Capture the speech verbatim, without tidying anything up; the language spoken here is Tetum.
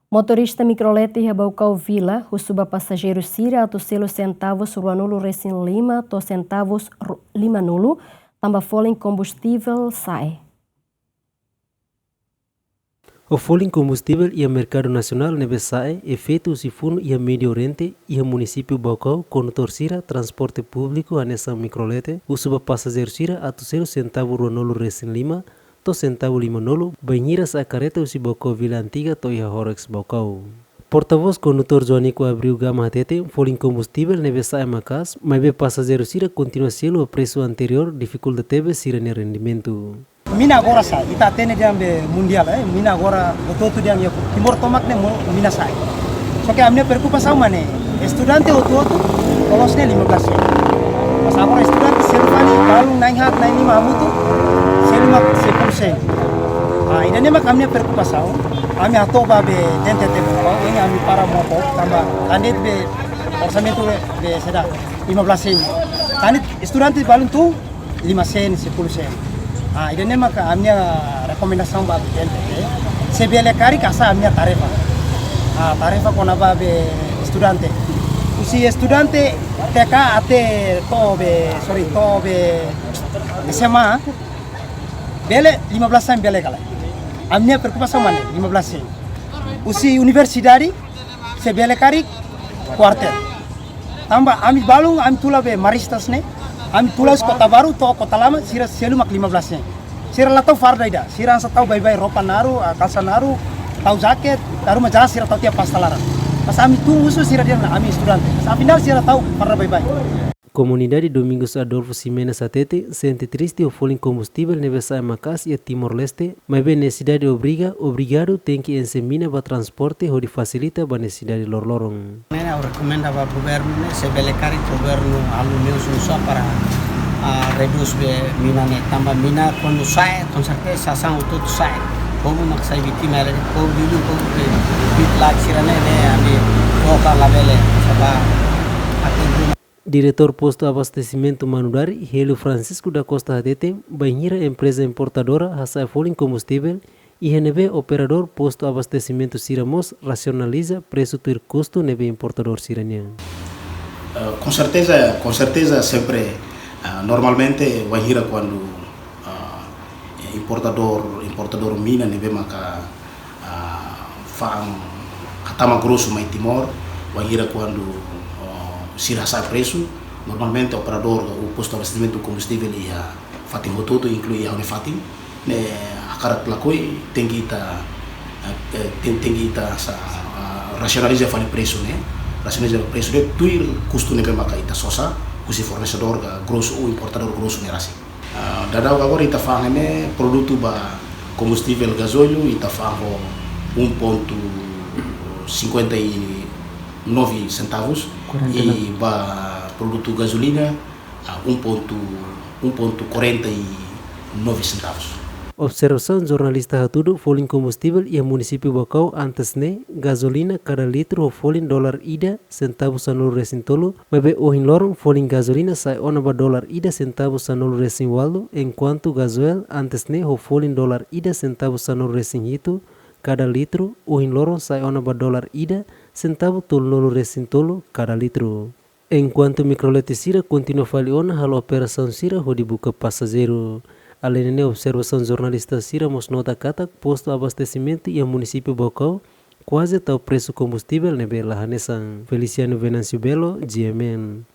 Motorista mikrolete iha Baucau Vila husu ba pasajeiru sira atu selu sentavus ruanulu resin lima to'o sentavus ru-, limanulu, tanba folin kombustivel sa'e. Ho folin kombustivel iha merkadu nasionál ne'ebé sa'e, efeitu husi funu iha Médio Oriente, iha munisípiu Baucau, kondutór sira transporte públiku hanesan mikrolete husu ba pasajeiru sira atu selu sentavu ruanulu resin lima to'o sentavu limanulu, bainhira sa'e karreta husi Baucau Vila Antiga to'o iha Horex Baucau. Portavós kondutór Joanico Abreu Gama hatete, folin kombustivel ne'ebé sa'e maka'as, maibé pasajeiru sira kontinua selu ho presu anteriór difikulta tebes sira-nia rendimentu. Mina agora sa'e, ita hatene dehan be mundiál, eh, mina agora hotu-hotu dehan iha Timor tomak ne'e mo-, mina sa'e. Só ke ami-nia preokupasaun mak ne'e, estudante hotu-hotu, holos ne'e lima belas sen. Mas agora estudante selu fali, balun na'in haat, na'in lima hamutuk, selu mak sepuluh sen. Ah, ida-ne'e mak ami-nia preokupasaun, ami hato'o ba be T N T T Baucau, ne'e ami para moko, tanba kandidát be orsamentu be, be saida, lima belas sen. Kandidát estudante balun tun, lima sen, sepuluh sen. Ah, ida-ne'e maka ami-nia rekomendasaun ba B N P T. Se bele karik hasa'e ami-nia tarefa. Ah, tarefa kona-ba be estudante. Husi estudante T K até to'o be, sorry, to'o be S M A. Bele lima belas sen bele ka lae. Ami-nia preokupasaun mak ne'e, lima belas sen. Husi universidade, se bele karik kuartél. Tanba ami balun, ami tula be Maristas ne'e, ami tula husi Kota Baru to'o Kota Lama, sira selu mak lima belas sen. Sira la tau farda ida, sira hanesan tau baibain, roupa naruk, ah, kalsa naruk, tau jaket, dalaruma sira tau tiha pasta laran. Pas ami tun husu sira dehan ami estudante. Pas afinál sira tau farda baibain. Komunidade Domingos Adolfo Ximenes hatete, sente triste ho folin kombustivel ne'ebé sa'e maka'as iha Timor-Leste, maibé nesesidade obriga, obrigadu tenke enxe mina ba transporte hodi fasilita ba nesesidade loroloron. Ne'e ha'u rekomenda ba governu ne'e, se bele karik governu halo meius oinsá para, ah, redús be mina ne'e, tanba mina kuandu sa'e, konserteza sasán hotu-hotu sa'e. Povu mak sai vítima, ele povu dulu, povu be, bit lak sira ne'e, ne'e, ami toka labele, saba, até Diretór Postu Abastesimentu Manudari, Hélio Francisco da Costa hatete, bainhira empreza importadora hasa'e folin kombustivel, iha ne'ebé operadór postu abastesimentu sira mós rasionaliza presu tuir kustu ne'ebé importadór sira-nian. Eh, konserteza, konserteza sempre, ah, normalmente bainhira kuandu, ah, importadór, importadór mina ne'ebé maka, ah, fa'an hatama grosu mai Timor, bainhira kuandu, oh, sira hasa'e presu, normalmente operadór ou postu abastesimentu kombustivel iha fatin hotu-hotu, inklui iha ha'u-nia fatin, ne'e hakarak lakohi tenke ita, eh, eh, ten-, tenke ita sa, ah, rasionaliza fali presu ne'e, rasionaliza presu ne'e tuir kustu ne'ebé maka ita sosa husi fornesedór ka grosu ou importadór grosu ne'e rasik. Ah, daudaun agora ita fa'an ne'e produtu ba kombustivel gazóliu ita fa'an ho um ponto cinquenta e nove centavos. Quarenta e nove. I ba produtu gazolina, ah, um ponto, um ponto quarenta e nove centavos. Observasaun jornalista hatudu, folin kombustivel iha munisípiu Baucau antes ne'e, gazolina kada litru ho folin dolar ida sentavu sanulu resin tolu, maibé ohin loron folin gazolina sa'e ona ba dolar ida sentavu sanulu resin ualu, enkuantu gazoel antes ne'e ho folin dolar ida sentavu sanulu resin hitu kada litru, ohin loron sa'e ona ba dolar ida sentavu tolunulu resin tolu kada litru. Enkuantu mikrolete sira kontinua fali ona halo operasaun sira hodi buka pasajeiru. Aleinde ne'e, observasaun jornalista sira mós nota katak postu abastesimentu iha munisípiu Baucau kuaze tau presu kombustivel ne'ebé la hanesan. Feliciano Venâncio Belo, G M N.